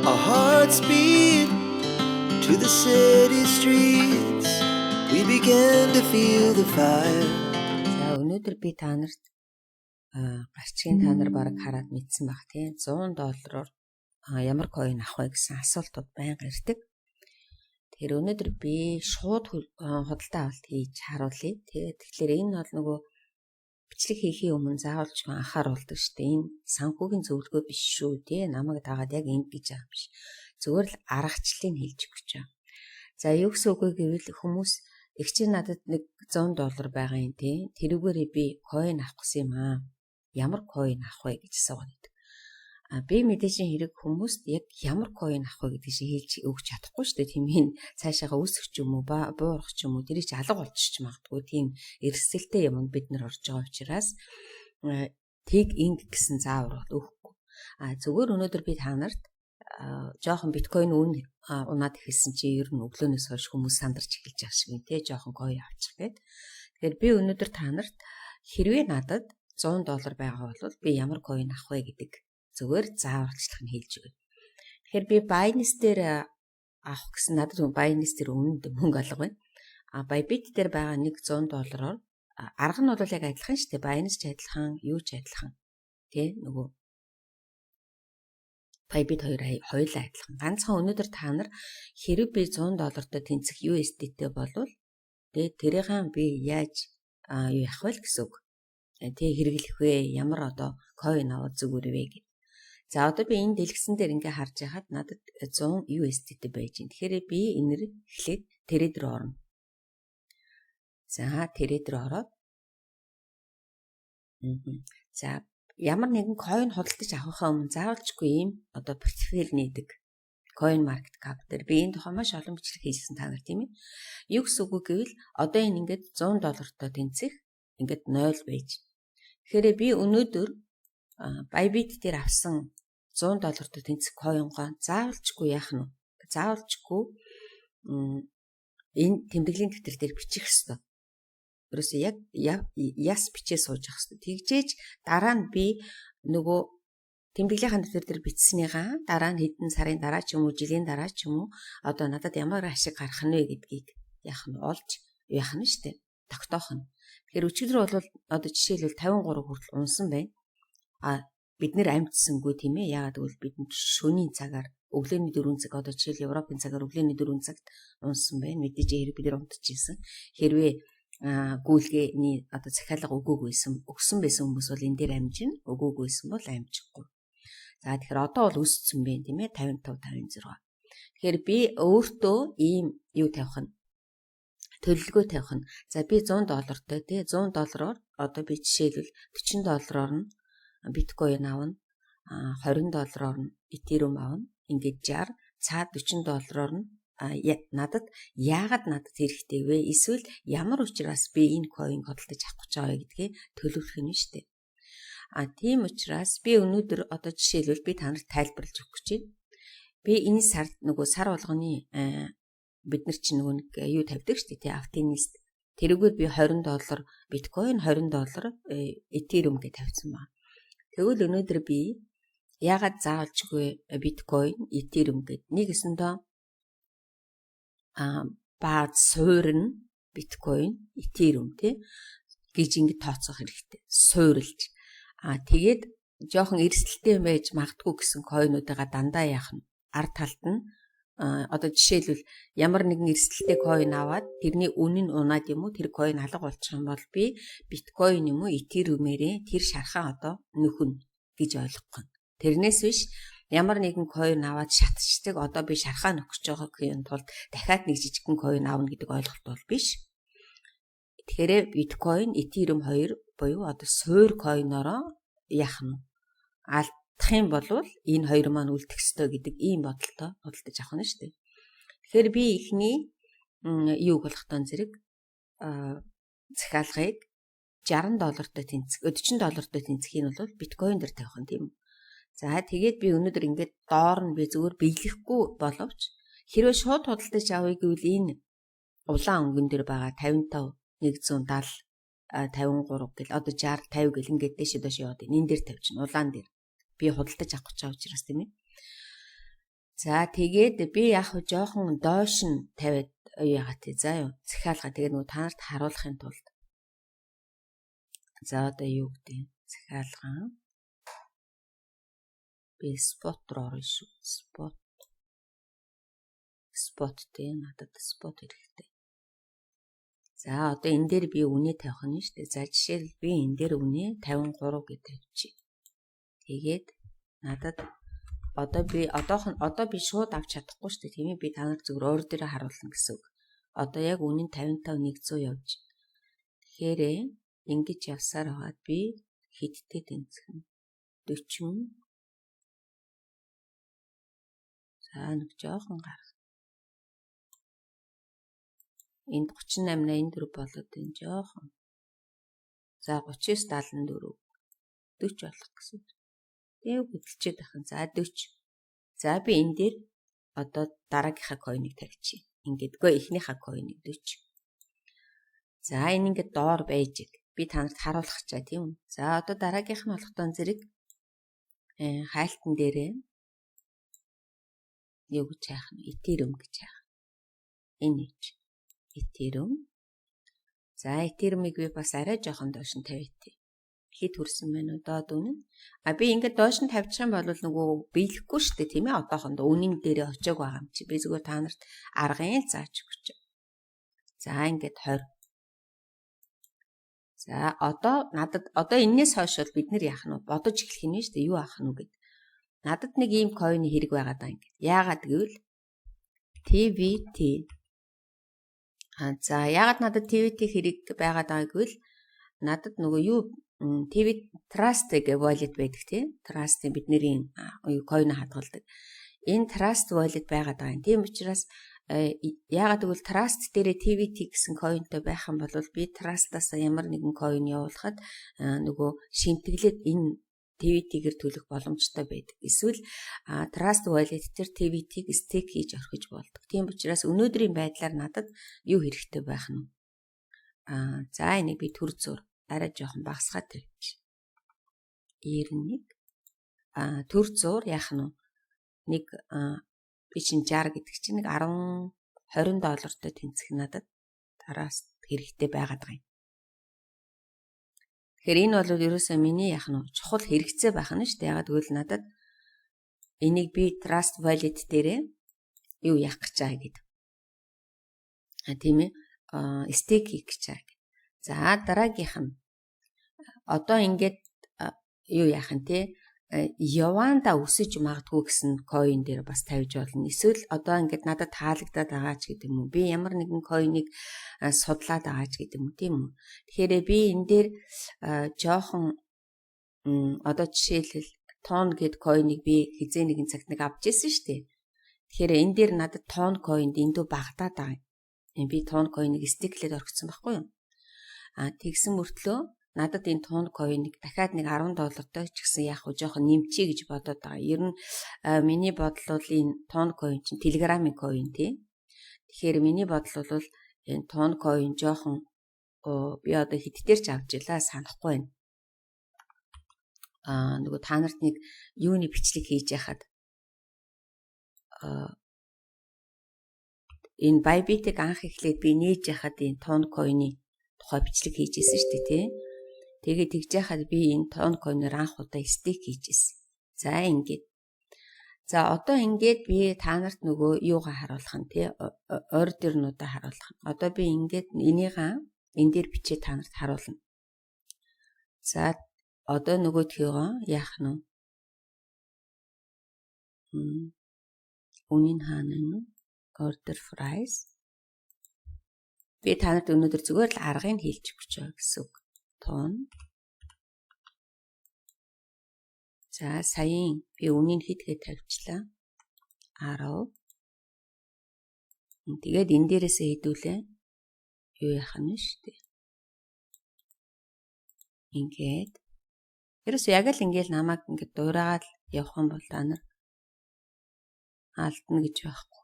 Our hearts beat to the city streets. We began to feel the fire. За, өнөөдөр би та нарт гарчгийн та нар бараг хараад мэдсэн байх, тийм, 100 доллараар ямар coin авах вэ гэсэн асуултууд байнга ирдэг. Тэгэхээр өнөөдөр би шууд худалдаа авалт хийж харуулъя. Тэгээд тэгэхээр энэ бол нөгөө бичлэг хийхийн өмнө заавалч анхааруулдаг шүү дээ. Энэ санхүүгийн зөвлөгөө биш шүү, тий. Намайг дагаад яг ингэ гэж байгаа юм биш. Зүгээр л аргачлалыг хэлж өгч байгаа. За, юу гэсэн үг вэ гэвэл хүмүүс их чинь надад нэг 100 доллар байгаа юм, тий. Тэрүүгээрээ би coin авах гэсэн юм аа. Ямар coin авах вэ гэж асуугаад байдаг. А би мэдээж хэрэг хүмүүст яг ямар coin авах вэ гэдгийг шиг хэлж өгч чадахгүй шүү дээ. Тийм энэ цаашаага өсөх ч юм уу, буурах ч юм уу, тэрийг ч алга болчих магадгүй. Тийм эрсдэлтэй юмд бид нар орж байгаа учраас тэг инг гэсэн заавар бол өгөхгүй. А зүгээр өнөөдөр би та нарт жоохон биткойн үн унаад эхэлсэн чи ер нь өглөөнөөс хойш хүмүүс сандарч эхэлж байгаа шиг юм, те, жоохон coin авчих гээд. Тэгэхээр би өнөөдөр та нарт хэрвээ надад 100 доллар байгаа бол би ямар coin авах вэ гэдэг зүгээр зааварчилгаа нь хэлж өгнө. Тэгэхээр би Binance дээр авах гэсэн, надад Binance дээр өмнөд мөнгө алга байна. А Bybit дээр байгаа нэг 100 доллараар арга нь бол яг адилхан шүү дээ. Binance ч адилхан, юу ч адилхан. Тэ, нөгөө Bybit хоёр хоёулаа адилхан. Ганцхан өнөөдөр та нар хэрэг би 100 доллартай тэнцэх USDT болвол тэ тэрийг би яаж юу явах вэ гэсэн үг. Тэ, хэрэглэх вэ? Ямар одоо coin аваад зүгээр вэ гэдэг. За, одоо би энэ дэлгэцэн дээр ингээ харж байхад надад 100 USDT байж байна. Тэгэхээр би энэр эхлээд trade рүү орно. За, trade рүү ороод, за, ямар нэгэн coin худалдаж авахын өмнө заавалчгүй ийм одоо портфель нээдэг. Coin Market Cap дээр би энэ тухай маш олон бичлэг хийсэн та нар, тийм ээ. Юу гэсэн үг вэ гэвэл одоо энэ ингээд 100 доллартай тэнцэх ингээд 0 байж. Тэгэхээр би өнөөдөр Bybit дээр авсан 100 доллартай тэнцэх coin-гоо заавалчгүй яах нь вэ? Заавалчгүй энэ тэмдэглэлийн дэвтэр дээр бичих ёстой. Ерөөсөө яг яс бичээ сууж явах хэрэгтэй. Тэгжээж дараа нь би нөгөө тэмдэглэлийн дэвтэр дээр бичснийгаа дараа нь хэдэн сарын дараа ч юм уу, жилийн дараа ч юм уу одоо надад ямар ашиг гарах нь вэ гэдгийг яах нь олж яах нь штэ, тогтоох нь. Тэгэхээр өчигдөр бол одоо жишээлбэл 53 хүртэл унсан байна. А бид нэр амжсангүй, тийм ээ. Яагаад гэвэл бид шөнийн цагаар өглөөний 4 цаг, одоо жишээл Европын цагаар өглөөний 4 цагт унсан байна. Мэдээж хэрэг бид нар унтчихсэн. Хэрвээ гүйлгээний одоо захиалга өгөөгүй байсан, өгсөн байсан хүмүүс бол энэ дээр амжина, өгөөгүй байсан бол амжихгүй. За, тэгэхээр одоо бол өссөн байна, тийм ээ, 55 56. Тэгэхээр би өөртөө ийм юу тавих нь, төлөвлөгөө тавих нь. За, би 100 доллартай, тий, 100 доллараар одоо би жишээлбэл 40 доллараар нь биткойн авна, 20 доллараар нь Ethereum авна. Ингээд 60, цаад 40 доллараар нь надад яагаад надад хэрэгтэй вэ? Эсвэл ямар учраас би энэ coin худалдаж авах гэж байгаа вэ гэдгээ төлөвлөх нь шүү дээ. А тийм учраас би өнөөдөр одоо жишээлбэл би та нарт тайлбарлаж өгөх гэж байна. Би энэ сард нөгөө сар болгоны бид нар чинь нөгөө нэг юу тавьдаг шүү дээ, тий, автоинвест. Тэрүүгээр би 20 доллар биткойн, 20 доллар Ethereum гэж тавьсан байна. Тэгвэл өнөөдөр би яагаад заавалчгүй биткойн, Ethereum гэд нэг өсөндөө бааз суурна биткойн, Ethereum, тий, гэж ингэ тооцоох хэрэгтэй. Суурилж. А тэгээд жоохон эрсдэлтэй байж магадгүй гэсэн coin уудыгаа дандаа яах нь ард талд нь, одоо жишээлбэл ямар нэгэн эрсдэлтэй coin аваад тэрний үн нь унаад юм уу, тэр coin алга болчих юм бол би биткойн юм уу, Ethereum-ээрээ тэр шархаа одоо нөхөн гэж ойлгох нь. Тэрнээс биш ямар нэгэн coin аваад шатчихдаг, одоо би шархаа нөхөх гэж байгаа гэхийн тулд дахиад нэг жижигхэн coin авна гэдэг ойлголт бол биш. Тэгэхээр биткойн, Ethereum хоёр буюу одоо суур coin оороо яах нь алдах юм бол энэ хоёр маань үлдэх ёстой гэдэг ийм бодолтой худалдаж авах нь шүү дээ. Тэгэхээр би эхний юуг болохтон зэрэг захиалгыг 60 доллартай тэнцэх, 40 доллартай тэнцэх нь бол биткойн дээр тавих нь, тийм үү. За, тэгээд би өнөөдөр ингээд доор нь би зүгээр биелэхгүй боловч хэрвээ шууд худалдаж авъя гэвэл энэ улаан өнгөн дээр байгаа 55 170 53 гэл одоо 60 50 гэл ингээд дэше доош яваад энэ дээр тавьчихна, улаан дээр. Би худалдаж авах гэж байгаа учраас, тийм ээ. За, тэгээд би яг хөө жоохон доош нь тавиад яагаад тий, за юу, захиалга тэгээд нөгөө та нарт харуулахын тулд. За, одоо юу гэдэг захиалга би spot руу орно шүү. Spot тий, надад spot хэрэгтэй. За, одоо энэ дээр би үнэ тавих нь шүү дээ. За, жишээл би энэ дээр үнэ 53 гэж тавьчих. Тэгээд надад одоо би одоохон одоо би шууд авч чадахгүй шүү дээ. Тийм ээ, би та нарт зөвхөн order оо харуулна гэсэн үг. Одоо яг үнэ нь 55 100 явж. Тэгэхээр ингэж явсаар байгаад би хэдтэй тэнцэх нь 40. За, нэг жоохон гарах. Энд 38 84 болоод энэ жоохон. За, 39 74 40 болох гэсэн. Тэгээ хөдөлчээд байх нь. За, 40. За, би энэ дээр одоо дараагийнхаа coin ыг тавьчих. Ингээд үгүй, эхнийхээ coin ыг 40. За, энэ ингээд доор байж би та нарт харуулах чаа, тийм үү. За, одоо дараагийнх нь болохдон зэрэг хайлтан дээрээ юу гэж хайх нь, Ethereum гэж хайх. Энэ гэж Ethereum. За, Ethereum-ыг би бас арай жоохон доош нь тавиа. Хэд хүрсэн байна уу доод үнэ нь? А би ингээд доош нь тавьчих юм бол нөгөө биелэхгүй шүү дээ, тийм ээ, одоохондоо үнэн дээрээ очоог байгаа юм чи. Би зүгээр та нарт аргын л зааж өгч. За, ингээд 20. За, одоо надад одоо энэс хойш бол бид нар яах нь вэ? Бодож эхлэх нь шүү дээ. Юу авах нь гэд. Надад нэг ийм coin ы хэрэг байгаа даа ингээд. Яагаад гэвэл TVT. А за, яагаад надад TVT хэрэг байгаад байгаа гэвэл надад нөгөө юу TV Trust гэх wallet байдаг, тийм. Trust-ын бидний coin хадгалдаг. Энэ Trust wallet байгаад байгаа юм. Тийм учраас яагаад гэвэл Trust дээрээ TVT гэсэн coin той байх юм бол би Trust-аас ямар нэгэн coin явуулахад нөгөө шимтгэлээд энэ TVT-гээр төлөх боломжтой байдаг. Эсвэл Trust Wallet дээр TVT-г stake хийж орхиж болдог. Тийм учраас өнөөдрийн байдлаар надад юу хэрэгтэй байх нь? За, энийг би төр зур арай жоохон багасгаад тавьчих. 91 төр зур яах нь вэ? Нэг би чинь 60 гэдэг чинь нэг 10 20 доллартай тэнцэх надад тараас хэрэгтэй байгаад байгаа юм. Тэгэхээр энэ бол ерөөсөө миний яах нь чухал хэрэгцээ байх нь шүү дээ. Ягаад гэвэл надад энийг би Trust Wallet дээрээ юу яах гэж байгаа гэдэг. А, тийм ээ. Stake хийх гэж байгаа. За, дараагийнх нь одоо ингээд юу яах нь те, яванда өсөж магадгүй гэсэн coin дээр бас тавьж болно. Эсвэл одоо ингээд надад таалагдаад байгаа ч гэдэг юм уу. Би ямар нэгэн coin ыг судлаад байгаа ч гэдэг юм уу, тийм үү. Тэгэхээр би энэ дээр жоохон одоо жишээлбэл TON гэд coin ыг би хизээ нэгэн цагт нэг авч ирсэн шүү дээ. Тэгэхээр энэ дээр надад TON coin дэндүү багадаад байгаа юм. Би TON coin ыг stake лээд орхисон байхгүй юу? А тэгсэн мөртлөө надад энэ TON coin ыг дахиад нэг 10 доллартай ч гэсэн яг уу жоохон нэмчий гэж бодоод байгаа. Ер нь миний бодол бол энэ TON coin чинь Telegram-ын coin, тий. Тэгэхээр миний бодол бол энэ TON coin жоохон би одоо хэд дээр ч авч илаа санахгүй байна. Нөгөө та нарт нэг юуны бичлэг хийж яхад энэ Bybit-ийг анх эхлээд би нээж яхад энэ TON coin-ы тухай бичлэг хийж исэн шүү дээ, тий. Тэгээд тэгж яхад би энэ TON coin-оор анх удаа stake хийж исэн. За, ингээд. За, одоо ингээд би та нарт нөгөө юугаа харуулах нь, тий, order нуудаа харуулах нь. Одоо би ингээд энийгээ энэ дээр бичээ та нарт харуулна. За, одоо нөгөөдхийгөө яах нь вэ? Үнийн хаана вэ? Order price. Би та нарт өнөөдөр зүгээр л аргыг хэлж өгч байгаа гэсэн үг. TON. За, саяын би үнийг хитгээ тавьчлаа. 10. Тэгээд энэ дээрээсээ хэдүүлээ. Юу яах нь шүү дээ. Ингээд. Ерөөсөө яг л ингээл намайг ингээд дуурайгаад явах юм бол та нар алдна гэж байхгүй.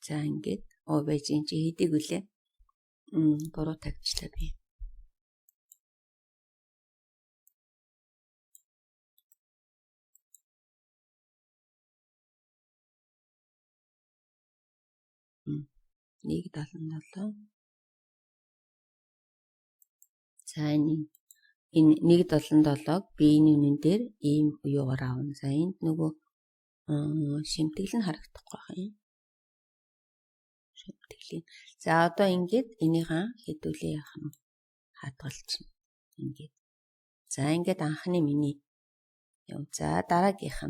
За, ингээд оо байж энэ чи хэдийг үлээ. Буруу тавьчлаа би. 1.77. За энэ 1.77-г би энэ үнэн дээр ийм юугаар авна. За энд нөгөө шимтгэл нь харагдахгүй байх юм. Шимтгэлийн. За одоо ингээд энийгээ хэдүүлээ яах нь хадгалчихна. Ингээд. За ингээд анхны миний юм. За дараагийнх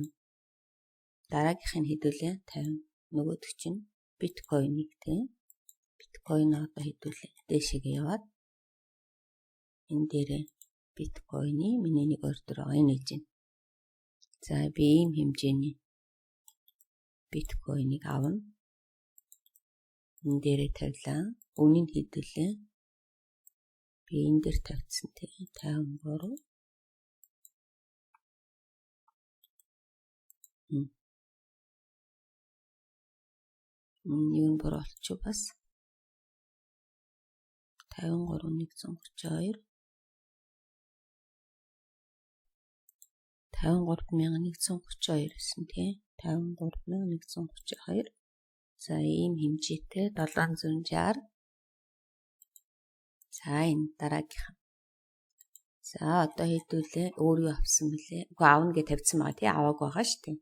нь хэдүүлээ 50 нөгөөдөг чинь биткойныг тийм. Биткойн одоо хэдүүлээ дээшээгээ яваад энэ дээрээ биткойны миний нэг ордер байгаа энэ гэж байна. За би ийм хэмжээний биткойныг авна. Энэ дээрээ тавилаа. Үнийг хэдүүлээ. Би энэ дээр тавьчихсан тийм 53. Юу нь буруу болчих бас 53 132 53,132 гэсэн тийм 53,132. За ийм хэмжээтэй 760. За энэ дараагийнх. За одоо хэдүүлээ өөр юу авсан бэлээ? Үгүй авна гэж тавьсан байгаа тий аваагүй байгаа шүү дээ.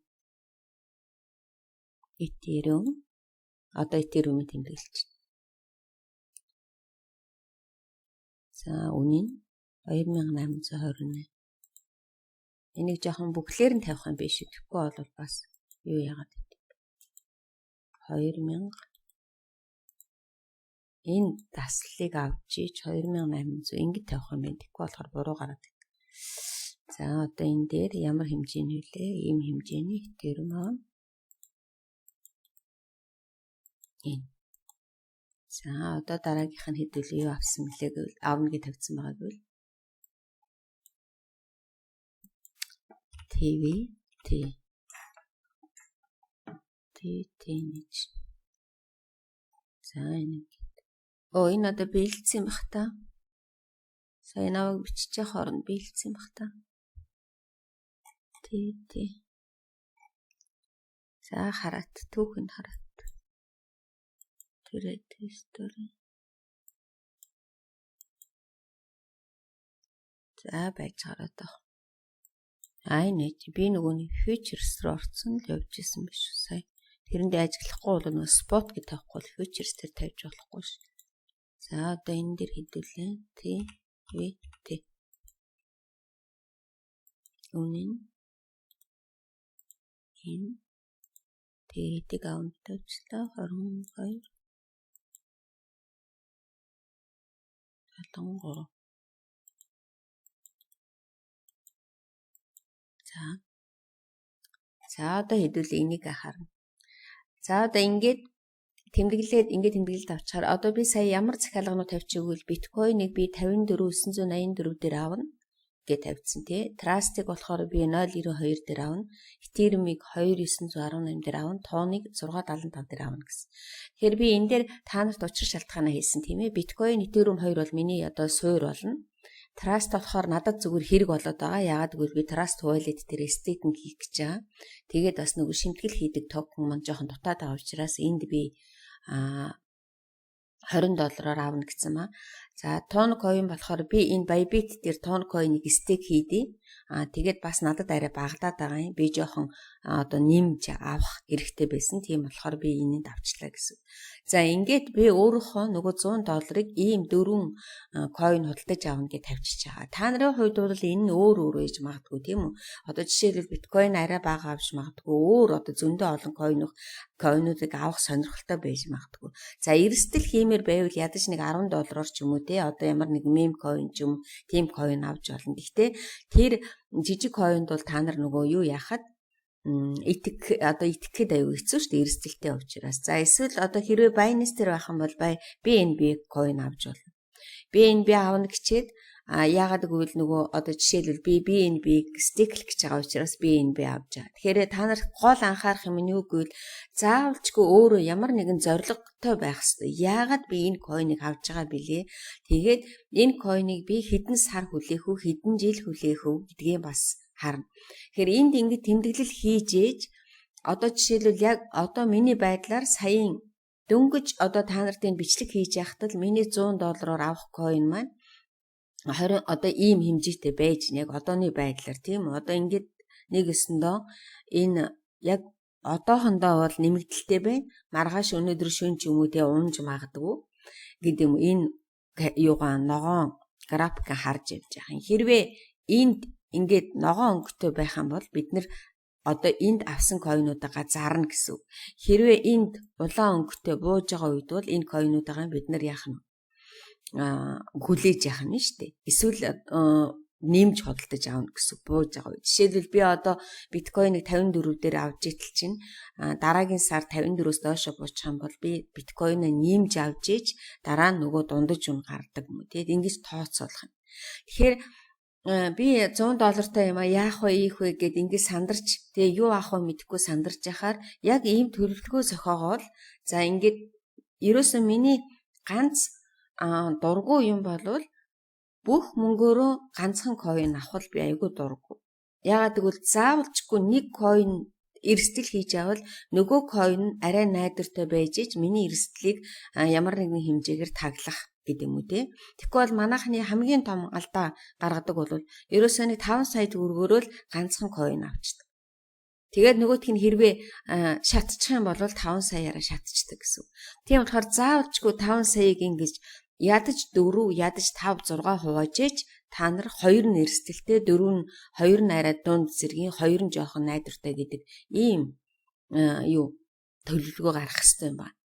Ethereum одоо Ethereum-ийг тэмдэглэж. За үнэ нь 2828. Энийг жоохон бүглээр нь тавих юм биш үү? Тэгэхгүй бол бас юу яагаад гэдэг. 2000 энэ таслалыг авч ич 2800 ингэж тавих юм байна. Тэгэхгүй болохоор буруу гараад байна. За одоо энэ дээр ямар хэмжээний вүлээ? Ийм хэмжээний Ethereum аа. Энэ. За одоо дараагийнх нь хэдүүл юу авсан бэлээ гэвэл авна гэж тавьсан байгаа гэвэл TV T T T нэг. За энэ. Оо энэ одоо бэлдсэн юм бах та. Сая наваг биччихээ хооронд бэлдсэн юм бах та. T T. За хараат түүхэн хараат. Тэр тестори. За байж гараад аа. Ай нэ би нөгөө нэг futures руу орцсон л явж исэн биш сая. Тэрэндээ ажиглахгүй бол нөгөө spot гэж тавихгүй бол futures дээр тавьж болохгүй ш. За одоо энэ дээр хэдүүлээ. T V T. Үнэ нь энэ тэгийг авна тавьчлаа 22 73. За. За одоо хэдүүл энийг харна. За одоо ингээд тэмдэглээд ингээд тэмдэглэлт авчаар одоо би сая ямар захиалганууд тавьчихвэл биткойныг би 54,984 дээр авна гэж тавьчихсан тий. Trust-ыг болохоор би 0.92 дээр авна. Ethereum-ыг 2.918 дээр авна. Tron-ыг 6.75 дээр авна гэсэн. Тэгэхээр би энэ дээр та нарт учир шалтгаанаа хэлсэн тийм ээ. Биткойн, Ethereum хоёр бол миний одоо суур болно. Trust болохоор надад зүгээр хэрэг болоод байгаа. Яагаад гэвэл би Trust Wallet дээр staking хийх гэж байгаа. Тэгээд бас нөгөө шимтгэл хийдэг токен маань жоохон дутаад байгаа учраас энд би 20 доллараар авна гэсэн маа. За Toncoin болохоор би энэ Bybit дээр Toncoin-ыг stake хийдий. Тэгээд бас надад арай багадаад байгаа юм. Би жоохон одоо нэмж авах хэрэгтэй байсан. Тийм болохоор би энэнд авчлаа гэсэн. За ингээд би өөрийнхөө нөгөө 100 долларыг ийм дөрвөн coin худалдаж авна гэж тавьчихж байгаа. Та нарын хувьд бол энэ нь өөр өөр байж магадгүй тийм үү? Одоо жишээлбэл биткойн арай бага авч магадгүй. Өөр одоо зөндөө олон coin-уудыг авах сонирхолтой байж магадгүй. За эрсдэл хиймээр байвал ядаж нэг 10 доллараар ч юм уу те одоо ямар нэг meme coin ч юм тийм coin авч болно. Гэхдээ тэр жижиг coin-д бол та нар нөгөө юу яхад итгэхэд аюу хэцүү шүү дээ эрсдэлтэй учраас. За эсвэл одоо хэрвээ Binance дээр байх юм бол BNB coin авч болно. BNB авна гэчээд яагаад гэвэл нөгөө одоо жишээлбэл би BNB stake гэж байгаа учраас BNB авч байгаа. Тэгэхээр та нарт гол анхаарах юм нь юу гэвэл заавалчгүй өөрөө ямар нэгэн зорилготой байх ёстой. Яагаад би энэ coin-ыг авч байгаа билээ? Тэгээд энэ coin-ыг би хэдэн сар хүлээх үү, хэдэн жил хүлээх үү гэдгээ бас харна. Тэгэхээр энд ингэж тэмдэглэл хийж ээж одоо жишээлбэл яг одоо миний байдлаар саяын Дөнгөж одоо та нарт энэ бичлэг хийж яхад л миний 100 доллараар авах coin маань 20 одоо ийм хэмжээтэй байж яг одооны байдлаар, тийм үү? Одоо ингээд нэг өсөндөө энэ яг одоохондоо бол нэмэгдэлтэй байна. Маргааш, өнөөдөр шөнө ч юм уу те унж магадгүй гэдэг юм. Энэ юугаа, ногоон график харж явж байгаа юм. Хэрвээ энд ингээд ногоон өнгөтэй байх юм бол бид нар одоо энд авсан coin уудаа зарна гэсэн үг. Хэрвээ энд улаан өнгөтэй бууж байгаа үед бол энэ coin уудаа бид нар яах нь хүлээж яах нь шүү дээ. Эсвэл нэмж худалдаж авна гэсэн, бууж байгаа үед. Жишээлбэл, би одоо биткойныг 54 дээр авч итэл чинь дараагийн сар 54-өөс доошо буучих юм бол би биткойноо нэмж авч иж дараа нь нөгөө дундаж үн гардаг юм уу. Тэгээд ингэж тооцоолох юм. Тэгэхээр би 100 доллартай юм а, яах вэ, ийх вэ гэд ингэ сандарч, тэгээ юу авах вэ мэдэхгүй сандарч яхаар яг ийм төлөвлөгөө зохиогоол. За, ингээд ерөөсөө миний ганц дургу юм болвол бүх мөнгөөрөө ганцхан coin авах би айгүй дургу. Яагаад гэвэл заавалчгүй нэг coin эрсдэл хийж авал нөгөө coin нь арай найдвартай байж ич миний эрсдлийг ямар нэгэн хэмжээгээр таглах гэдэг юм уу, те. Тэгэхгүй бол манайхны хамгийн том алдаа гаргадаг бол ерөөсөө нэг 5 сая төгрөгөөрөө л ганцхан coin авчдаг. Тэгээд нөгөөх нь хэрвээ шатчих юм бол 5 саяараа шатчихдаг гэсэн. Тийм болохоор заавалчгүй 5 саяыг ингэж ядаж 4, ядаж 5, 6 хувааж ээж та нар хоёр нь эрсдэлтэй, дөрөв нь, хоёр нь арай дунд зэргийн, хоёр нь жоохон найдвартай гэдэг ийм юу төлөвлөгөө гаргах хэрэгтэй юм байна.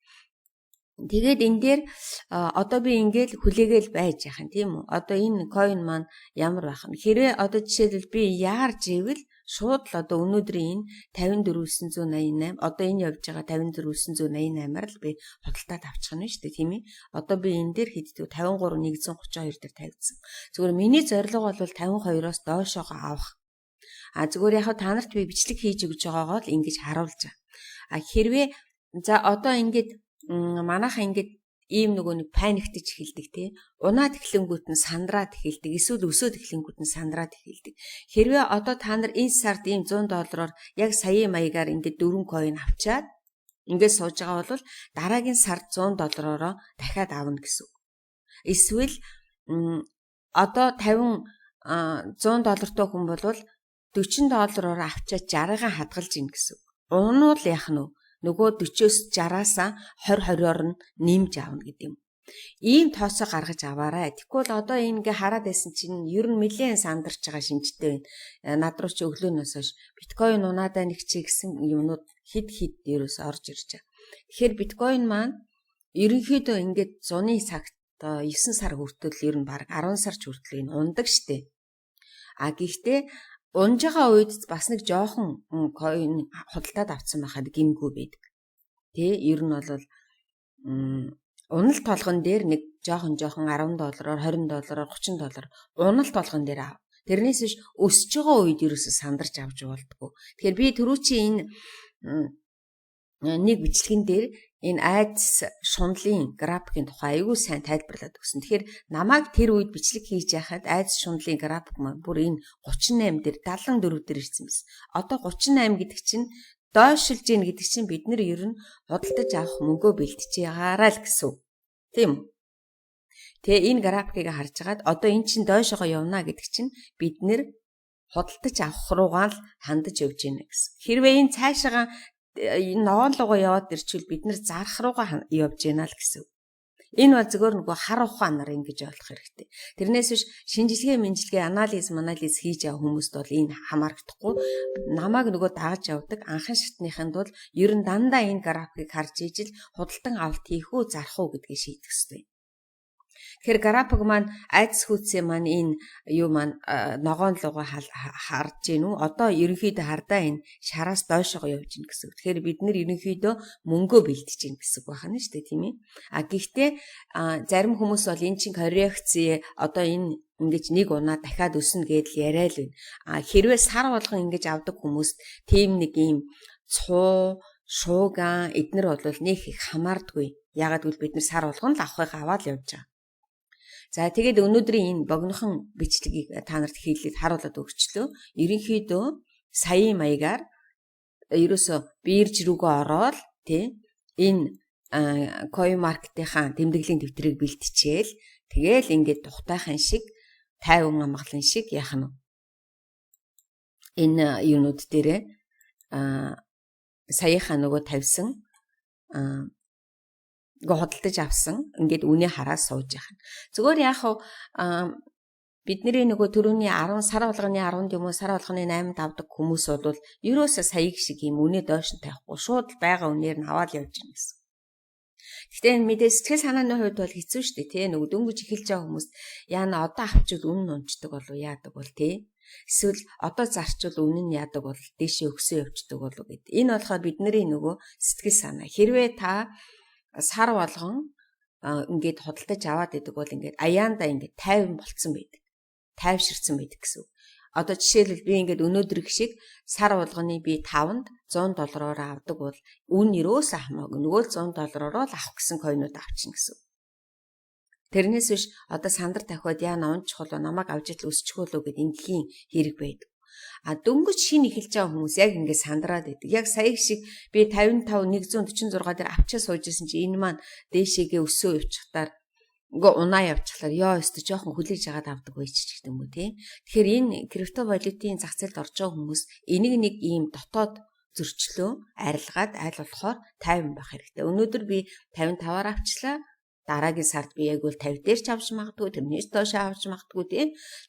Тэгээд энэ дээр одоо би ингээл хүлээгээл байж яах юм, тийм үү? Одоо энэ coin маань ямар байх вэ? Хэрвээ одоо жишээлбэл би яарж ивэл шууд л одоо өнөөдрийн энэ 54,988, одоо энэ явж байгаа 54,988-аар л би худалдаад авчих нь шүү дээ, тийм ээ. Одоо би энэ дээр хэддэг 53,132 дээр тавьсан. Зүгээр миний зорилго бол 52-оос доошоогоо авах. А зүгээр яг та нарт би бичлэг хийж өгч байгаагаа л ингэж харуулж байгаа. А хэрвээ за одоо ингээд манайхаа ингээд ийм нөгөө нэг panic тэж эхэлдэг, тий. Унаад эхлэнгүүт нь сандраад эхэлдэг. Эсвэл өсөөд эхлэнгүүт нь сандраад эхэлдэг. Хэрвээ одоо та нар энэ сард ийм 100 доллараар яг саяын маягаар ингээд дөрвөн coin авчаад ингээд сууж байгаа бол дараагийн сард 100 доллараароо дахиад авна гэсэн үг. Эсвэл одоо 50 100 доллартай хүн бол 40 доллараар авчаад 60-ыг хадгалж ийн гэсэн үг. Унуул яах нь вэ? Нөгөө 40-оос 60-аас 20 20-оор нь нэмж авна гэдэг юм. Ийм тооцоо гаргаж аваарай. Тэгэхгүй бол одоо ингэ хараад байсан чинь ер нь нэлээд сандарч байгаа шинжтэй байна. Над руу чи өглөөнөөс хойш биткойн унаадаа нэг чи гэсэн юмнууд хэд хэд ерөөс орж ирж байгаа. Тэгэхээр биткойн маань ерөнхийдөө ингээд зуны цагт 9 сар хүртэл, ер нь баг 10 сар ч хүртэл энэ ундаг штэ. А гэхдээ унж байгаа үед бас нэг жоохон coin худалдаад авцсан байхад гэмгүй байдаг. Тэ, ер нь бол уналт болгон дээр нэг жоохон жоохон 10 доллараар, 20 доллараар, 30 доллар уналт болгон дээр ав. Тэрнээс биш өсөж байгаа үед ерөөсө сандарч авч болдгоо. Тэгэхээр би түрүүчийн энэ нэг бичлэгэн дээр энэ айдас шунлын графикийн тухай айгүй сайн тайлбарлаад өгсөн. Тэгэхээр намайг тэр үед бичлэг хийж яхад айдас шунлын график маань бүр энэ 38 дээр, 74 дээр ирсэн байсан. Одоо 38 гэдэг чинь дойшилж гин гэдэг чинь бид нар ер нь худалдаж авах мөнгөө бэлтжиж ягаараа л гэсэн үг. Тийм үү? Тэгээ энэ графикийг харж агаад одоо эн чинь дойшоогоо явна гэдэг чинь бид нэр худалдаж авах руугаа л хандаж явж байна гэсэн. Хэрвээ энэ цаашаага энэ ногоон руугаа яваад ирчихвэл бид нэр зарах руугаа явж байна л гэсэн. Энэ бол зөвхөн нөгөө хар ухаанаар ингэж ойлгох хэрэгтэй. Тэрнээс биш шинжилгээ мэнжилгээ, анализ хийж явах хүмүүст бол энэ хамаарагдахгүй. Намайг нөгөө дагаж явдаг анхан шатныханд бол ер нь дандаа энэ графикийг харж ижил худалдан авалт хийх үү, зарах уу гэдгийг шийдэх ёстой. Тэгэхээр график маань, айдас хүйцээ маань, энэ юу маань ногоон лугаа харж гин үү? Одоо ерөнхийдөө хардаа энэ шараас доошоо явж гин гэсэн үг. Тэгэхээр бид нэр ерөнхийдөө мөнгөө бэлтэж гин гэсэн үг байна шүү дээ, тийм ээ. А гэхдээ зарим хүмүүс бол эн чинь коррекц, одоо энэ ингэж нэг унаа дахиад өснө гэдэл яриа л байна. А хэрвээ сар болгон ингэж авдаг хүмүүст тийм нэг ийм цуу шууган эднэр бол нэх их хамаардгүй. Ягаад гэвэл бид нар сар болгон л авахыг аваад явж байгаа. За, тэгээд өнөөдрийн энэ богинохон бичлэгийг та нарт хийлээд харуулад өгчлөө. Ерөнхийдөө саяын маягаар ерөөсө бирж рүүгээ ороод, тий, энэ Coin Market-ийн тэмдэглэлийн дэвтрийг бэлтчихээл, тэгээл ингээд тухтайхан шиг, 50 амгалан шиг яах нь энэ юунууд дээрээ саяхаа нөгөө тавьсан, ингээ худалдаж авсан ингээд үнэ хараа сууж яах нь. Зүгээр яг бидний нөгөө төрөний 10 сар болгоны 10-нд юм уу, сар болгоны 8-нд авдаг хүмүүс бол ерөөсөө саяг шиг юм үнэ доош нь тавихгүй, шууд л байгаа үнээр нь аваад явж гин гэсэн. Гэхдээ мэдээ сэтгэл санааны хувьд бол хэцүү шүү дээ, тий. Нөгөө дөнгөж эхэлж байгаа хүмүүс яана одоо авчвал үнэ нь унцдаг болов, яадаг бол, тий. Эсвэл одоо зарчвал үнэ нь яадаг бол, дээшээ өгсөө явцдаг болов гэд. Энэ болохоор бидний нөгөө сэтгэл санаа. Хэрвээ та сар болгон ингээд худалдаж аваад идэг бол ингээд аяанда ингээд 50 болцсон байдаг. Тайвширсан байдаг гэсэн үг. Одоо жишээлбэл, би ингээд өнөөдөр их шиг сар болгоны би 5-нд 100 доллараар авдаг бол үн ерөөсөө хамаагүй нөгөө л 100 доллараар л авах гэсэн coin ууд авчихна гэсэн үг. Тэрнээс биш одоо сандар тавхиад яана унчих болоо, намайг авч итл өсчих болоо гэд ингийн хэрэг байдаг. А дөнгөж шинэ эхэлж байгаа хүмүүс яг ингээд сандраад байдаг. Яг сая шиг би 55 146 дээр авчаа сууж исэн чи энэ маань дээшээгээ өсөө явчихтаар ингээ унаа явчихлаар ёо өстө жоохон хүлээж агаад авдаг байж ч гэдэг юм уу, тий. Тэгэхээр энэ криптовалютын зах зээлд орж байгаа хүмүүс энийг нэг ийм дотоод зөрчлөө арилгаад аль болохоор 50 байх хэрэгтэй. Өнөөдөр би 55-аар авчлаа. Дараагийн сард би яг бол 50 дээр ч авч магадгүй, тэрнээс доош авч магадгүй, тий.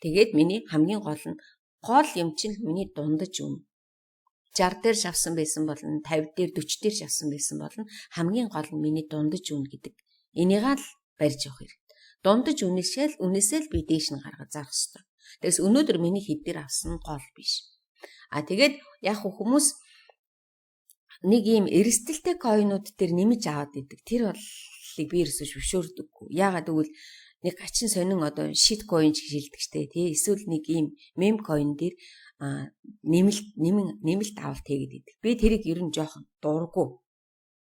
Тэгээд миний хамгийн гол нь, гол юм чинь миний дундаж үн. 60 дээр шавсан байсан болно, 50 дээр, 40 дээр шавсан байсан болно. Хамгийн гол нь миний дундаж үн гэдэг. Энийг л барьж явах хэрэгтэй. Дундаж үнээсээ л би дээш нь гаргаж зарах хэрэгтэй. Тэгээс өнөөдөр миний хэд дээр авсан нь гол биш. А тэгээд яг хүмүүс нэг ийм эрсдэлтэй coin ууд дээр нэмж аваад идэг. Тэр боллыг би ерөөсөө зөвшөөрдөггүй. Яагаад гэвэл нэг гачин сонин одоо shit coin ч гэж хэлдэг штэ, тий. Эсвэл нэг ийм meme coin дээр нэмэлт нэмэн нэмэлт авалт хийгээд идэг. Би тэрийг ер нь жоохон дургу.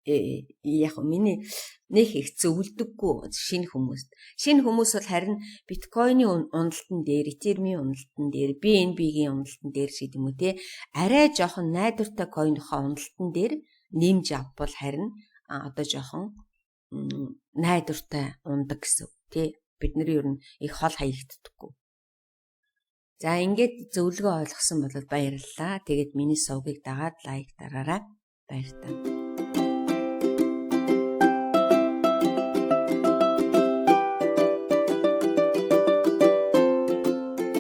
Яг миний нэх их зөвлөдөггүй шинэ хүмүүст. Шинэ хүмүүс бол харин биткойны уналтан дээр, этермийн уналтан дээр, BNB-гийн уналтан дээр ч гэдэг юм уу, те, арай жоохон найдвартай coin ыхоо уналтан дээр нэмж авбал харин одоо жоохон найдвартай ундаг гэсэн, тий. Бид нар ер нь их хол хаягддаггүй. За, ингээд зөвлөгөө ойлгосон бол баярлалаа. Тэгээд миний сувгийг дагаад like дараарай. Баяртай.